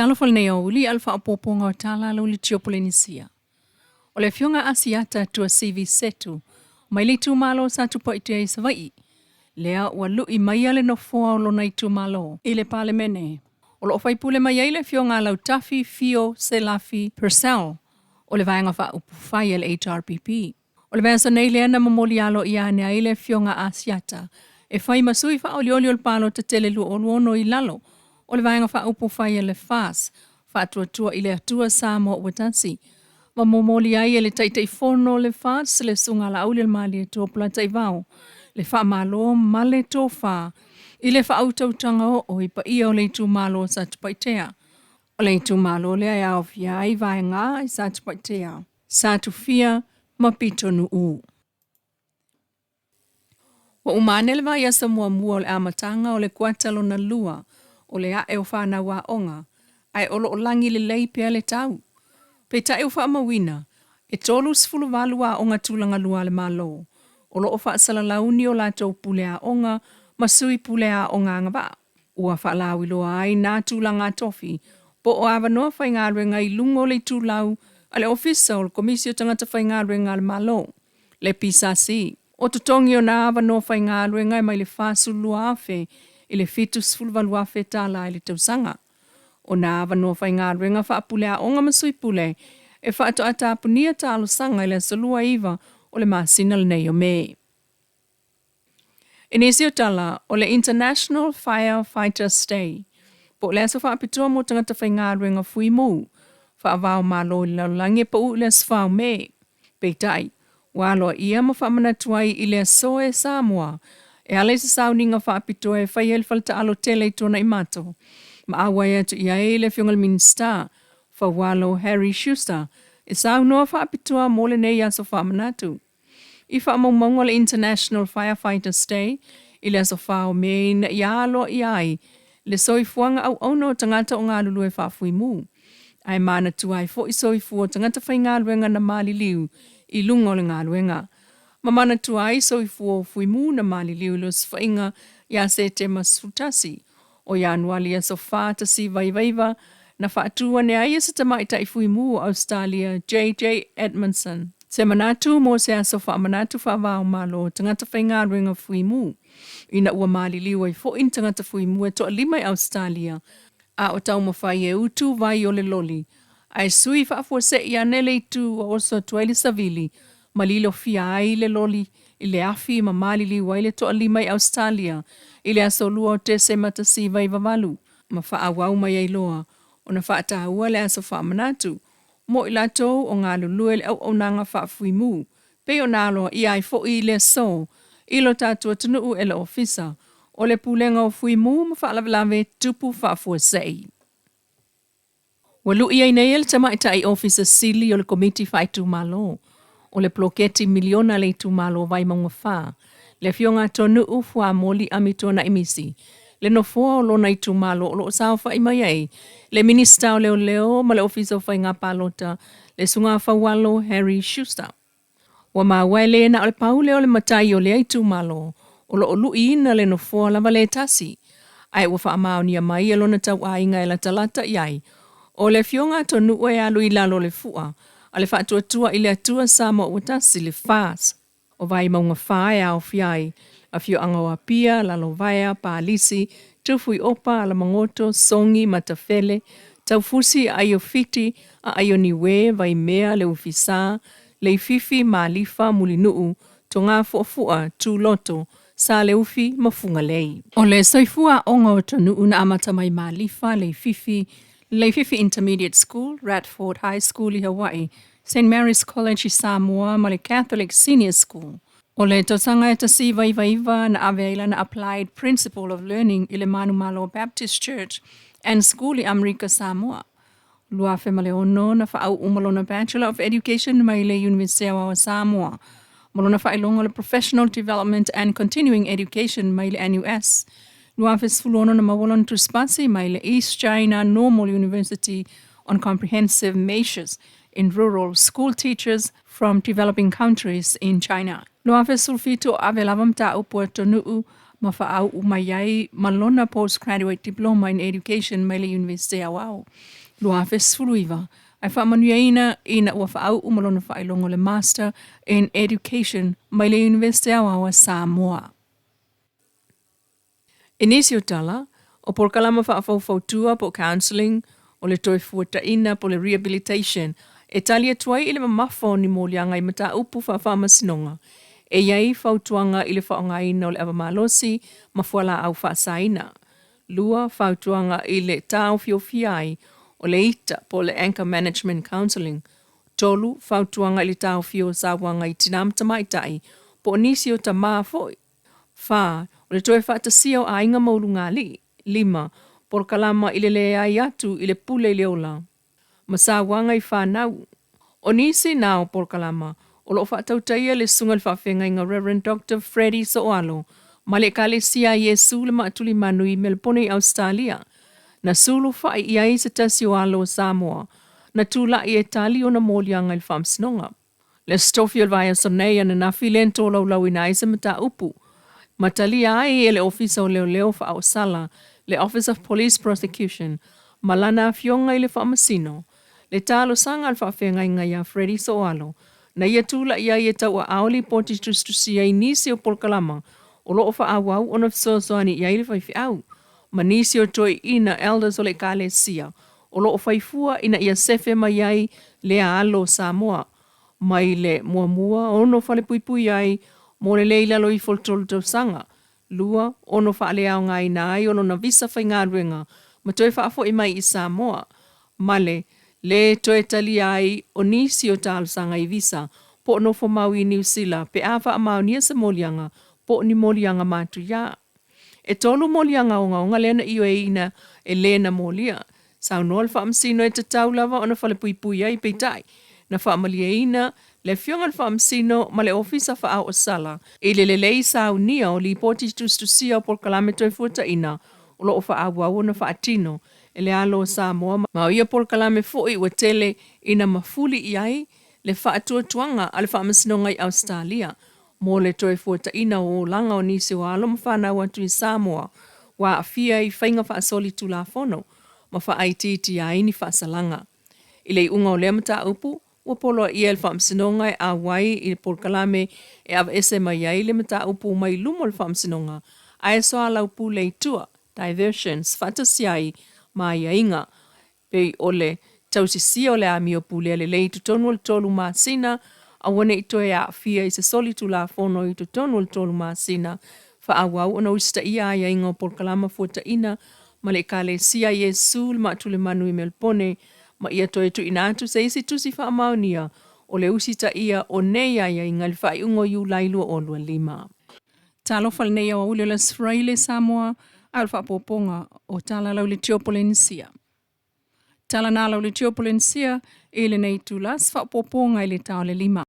Talofa lenei aoauli a le faaopoopoga o tala a le Ulitio Polenisia. O le Afioga Asiata Tuasivi Setu mai le itumalo o Satupaitea i Savaii, lea ua lu'i maia le nofoa o lona itumalo i le Palemene. O lo o faipule mai ai le Afioga a Lautafi Fio Selafi Purcell o le Vaega Faaupufai a le HRPP. O le vaiaso nei lea na momoli aloaia ane ai le Afioga Asiata e fai ma sui faaolioli o le palota tele 2026 i lalo o le Vaega Faaupufai a le FAS, Faatuatua i le Atua Samoa ua Tasi, ma momoli ai e le Taitaifono o le FAS le Susuga Laauli o le Malietoa Polataivao le faamalo ma le tofa i le faautautaga oo i paia o le itumalo o Satupaitea. O le itumalo lea e aofia ai vaega i Satupaitea, Satufia ma Pitonuu. Ua uma ane le vaiaso muamua o le amataga o le kuata lona lua o le ae o fanau aoga, ae o lo o lagi lelei pea le tau. Peitai ua faamauina, e 38 aoga tulaga lua a le Malo o lo o faasalalauni o latou pule aoga ma sui pule aoga agavaa. Ua faalauiloa ai na tulaga tofi po o avanoa faigaluega i luga o le itulau a le Ofisa o le Komisi o Tagata Faigaluega a le Malo, le PSC. O totogi o na avanoa faigaluega e mai le $42,000 i le $78,000 tala i le tausaga. O na avanoa faigaluega faapule aoga ma sui pule e faatoa tapunia talosaga i le aso 29 o le masina lenei o Me. I nisi o tala, o le International Firefighters Day, po o le aso faapitoa mo tagata faigaluega fui mu, faava o Malo i le lalolagi e pau i le aso 4 o Me. Peitai, ua aloaia ma faamanatu ai i le aso e Samoa e ala i se sauniga faapitoa e faia i le faletaalo tele i Tuanaimato, ma auai atu i ai le Afioga i le Minisita Faualo Harry Schuster e saunoa faapitoa mo lenei aso faamanatu. I faamaumauga o le International Firefighters Day i le aso 4 o Me ina ia aloaia ai le soifuaga auauna o tagata o galulue faafuimu, ae manatua ai foi soifua o tagata faigaluega na maliliu i luga o le galuega, ma manatua ai soifua o fuimu na maliliu i le osofaiga ia Setema 11 o Ianuali aso 4 1999 na faatu ane ai e se tamaitai fuimu o Ausetalia JJ Edmondson se manatu mo se aso faamanatu faava o Malo o tagata faigaluega fuimu, ina ua maliliu ai foi ni tagata fuimu e toalima i Ausetalia a o taumafai e utu vai o le loli ae sui faafuasei ane le itu ua oso atu ai le savili ma lilofia ai le loli i le afi ma maliliu ai le toalima i Ausetalia i le aso 2 o Tesema 1998 ma faaauau mai ai loa ona faataua le aso faamanatu mo i latou o galulue i le auaunaga faafuimu pei ona aloaia ai foi i le aso i lo tatou atunuu e le Ofisa o le Pulega o Fuimu ma Faalavelave Tutupu Faafuasei. Ua lu'i ai nei e le tamaitai Ofisa Sili o le Komiti Faaitumalo o le Poloketi Miliona a le Itumalo o Vaimauga 4, le Afioga a Tonu'u Fuamoli Amituanai Misi, le nofoa o lona itumalo o lo o saofa'i mai ai le Minisita o Leoleo ma le Ofisa o Faiga Palota, le Susuga Faualo Harry Schuster. Ua maua e le na o le pau lea o le matai o lea itumalo o lo o lu'iina le nofoa lava le tasi, ae ua faamaonia mai e lona tauaiga e latalata i ai o le Afioga a Tonu'u e alu i lalo o le fu'a a le Faatuatua i le Atua Samoa ua Tasi, le FAS. O Vaimauga 4 e aofia ai afioaga o Apia, Lalovaea, Palisi, Tufuiopa, Alamagoto, Sogi, Matafele, Taufusi, Aaiofiti, Aaioniue, Vaimea, Leufisa, Leififi, Malifa, Mulinuu, Togafuafua, Tuloto, Saleufi ma Fugalei. O le soifua aoga o Tonu'u na amata mai Malifa, Leififi, Leififi Intermediate School, Radford High School i Hawaii, St Mary's College i Samoa ma le Catholic Senior School. O le tausaga e 1999 na ave ai lana Applied Principle of Learning i le Manumalo Baptist Church and School i Amerika Samoa. 2006 na faauu ma lona Bachelor of Education mai le Iunivesite Aoao o Samoa ma lona faailoga o le Professional Development and Continuing Education mai le NUS. 2016 na maua lona tusipasi mai le East China Normal University on Comprehensive Measures in Rural School Teachers from Developing Countries in China. 2017 o ave lava mataupu a Tonu'u ma faau'u mai ai ma lona Postgraduate Diploma in Education mai le Iunivesite Aoao 2019, ae faamanuiaina ina ua faau'u ma lona faailoga o le Master in Education mai le Iunivesite Aoao a Samoa. I nisi o tala, o polokalama faafaufautua po o counselling, o le toefuataina po o le rehabilitation e tali atu ai i le mamafa o ni moliaga i mataupu faafaamasinoga, e i ai fautuaga i le faaaogaina o le ava malosi ma fualaau faasaina. 2, Fautuaga i le taofiofia ai o le ita po o le Anchor Management Counselling. 3, Fautuaga i le taofia o sauaga i tina ma tamaitai po o nisi o tamā foi. 4, O le toe faatasia o aiga ma ulugalii. 5, Polokalama i le leai atu i le pule i le ola ma sauaga i fanau. O nisi na o polokalama o lo o faatautaia le Susuga i le Faafeagaiga Rev. Doctor Freddie Sooalo ma le Ekalesia a Iesu le Maatulimanu i Melebone i Ausetalia, na sulufai i ai se tasi o alo o Samoa na tulai e tali ona moliaga i le Faamasinoga. Le Aso Tofi o le vaiaso nei ananafi lea na tolaulauina ai se mataupu ma talia ai e le Ofisa o Leoleo Faaoosala, le Office of Police Prosecution, ma lana afioga i le Faamasino, le talosaga a le faafeagaiga ia Freddie Sooalo na ia tulai ai e tauaao lipoti tusitusia i nisi o polokalama o lo o faaauau ona fesoasoani i ai le faifeau ma nisi o toeaiina elders o le Ekalesia o lo o fai fua ina ia sefe mai ai lea alo o Samoa mai le muamua ono falepuipui ai mo le le i lalo ifo o le 3 tausaga, 2 ono faaleaogaina ai o lona visa faigaluega ma toe faafoi mai i Samoa, ma le le toe talia ai o nisi o talosaga i visa po o nofomau i Niu Sila pe a faamaonia se moliaga po o ni moliaga matuia. E 3 moliaga ogaoga lea na ioeina e le na molia. Saunoa le Faamasino e tatau lava ona falepuipui ai, peitai, na faamalieina le Afioga i le Faamasino ma le Ofisa Faaoosala i le lelei saunia o lipoti tusitusia o polokalame toefuataina o lo o faaauau ona faatino e le alo o Samoa ma o ia polokalame foi ua tele ina mafuli i ai le faatuatuaga a le Faamasinoga i Ausetalia mo le toefuataina o olaga o nisi o alo ma fanau atu i Samoa ua aafia i faiga faasolitulafono ma faaitiitia ai ni faasalaga. I le iuga o lea mataupu, ua poloaia e le Faamasinoga e auai i le polokalame e aveese mai ai le mataupu mai luma o le Faamasinoga ae soalaupule i tua, diversions, faatasi ai ma aiaiga pei o le tausisia o le amio pulea lelei i totonu o le 3 masina, aua ne i toe aafia i se solitulafono i totonu o le 3 masina, faaauau ona usitaia aiaiga o polokalama fuataina ma le Ekalesia a Iesu le Maatulemanu i Melpone, ma ia toe tuuina atu se isi tusi faamaonia o le usitaia o nei aiaiga i le faaiuga o Iulai 2025. Talofa lenei aoauli o le Aso Faraile Samoa, a o le faaopoopoga o Tala lau Leitio Polenisia. Tala na lau Leitio Polenisia i lenei itula, se faaopoopoga i le ta o le 5.